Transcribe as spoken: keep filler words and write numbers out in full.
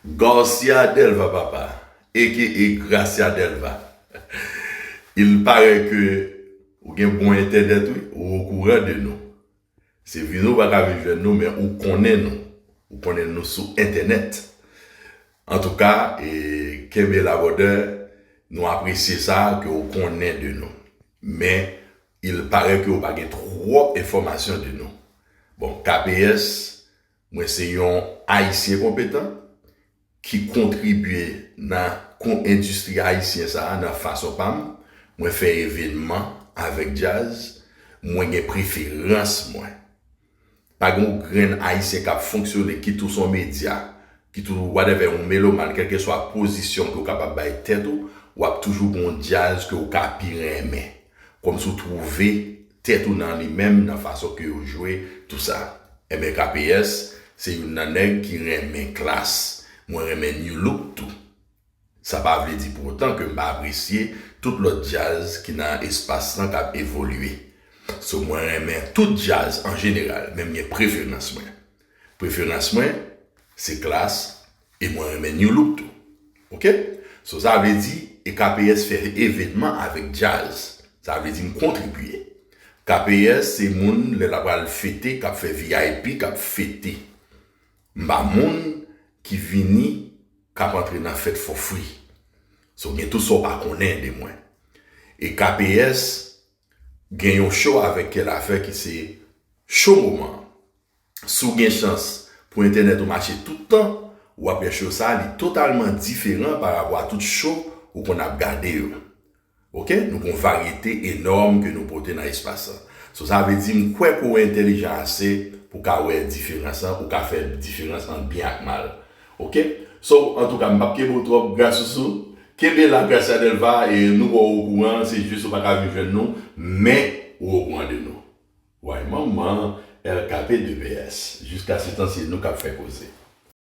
Garcia Delva papa, aka Gracia Delva. Il paraît que ou gen bon entènèt wi, ou okouran de nou. Se vin ou pa ka vin jwenn nou, men ou konnen nou. Ou konnen nou sou entènèt. Antouka, e, kenbe la brother, nou apresye sa ke ou konnen de nou. Men, il paraît que ou pa gen twòp enfòmasyon de nou. Bon, K P S, mwen se yon Ayisyen konpetan ki kontribye nan kon endistri ayisyen sa a nan fason pa m. Mwen fè evènman avèk djaz, mwen gen preferans mwen. Pa gen yon grenn Ayisyen k ap fonksyone, kit ou se yon medya, kit ou whatever, yon melomàn, kèlkeswa pozisyon ke w kapab bay tèt ou, w ap toujou gen yon djaz ke w ka pi renmen. Kòmsi w twouve tèt ou nan li menm, nan fason ke yo jwe, tou sa. Enben, K P S, se youn nan nèg ki renmen klass. Mwen renmen New Look tou. Sa pa vle di pou otan ke m pa apresye tout lòt djaz ki nan espas lan k ap evolye. So, mwen renmen tout djaz an jeneral, men m gen preferans mwen. Preferans mwen, se klass, e mwen renmen New Look tou. Oke? So, sa vle di, e K P S fè evènman avèk djaz. Sa vle di m kontribye. K P S se moun, lè l ap al fete, k ap fè V I P, k ap fete. M pa moun ki vini, k ap antre nan fèt for free. So, gen tout sa w pa konnen de mwen. E K P S gen yon show avèk Kèlafè ki se show moman. Si w gen chans pou entènèt ou mache tout tan, w ap wè show sa a, li totalman diferan pa rapò a tout show ou konn ap gade yo. Oke? Nou gen yon varyete enòm ke nou pote nan espas lan. So, sa vle di, m kwè ke w entèlijan ase pou w ka wè diferans lan, ou ka fè diferans ant byen ak mal. Oke? So, antouka, m p ap kenbe w twòp, Grasousou. Kenbe la, Gracia Delva, e nou wè w okouran, se jis ou pa ka vin jwenn nou, men ou okouran de nou. Way manman, L K P de P S. Jiskasetan, se nou k ap fè koze.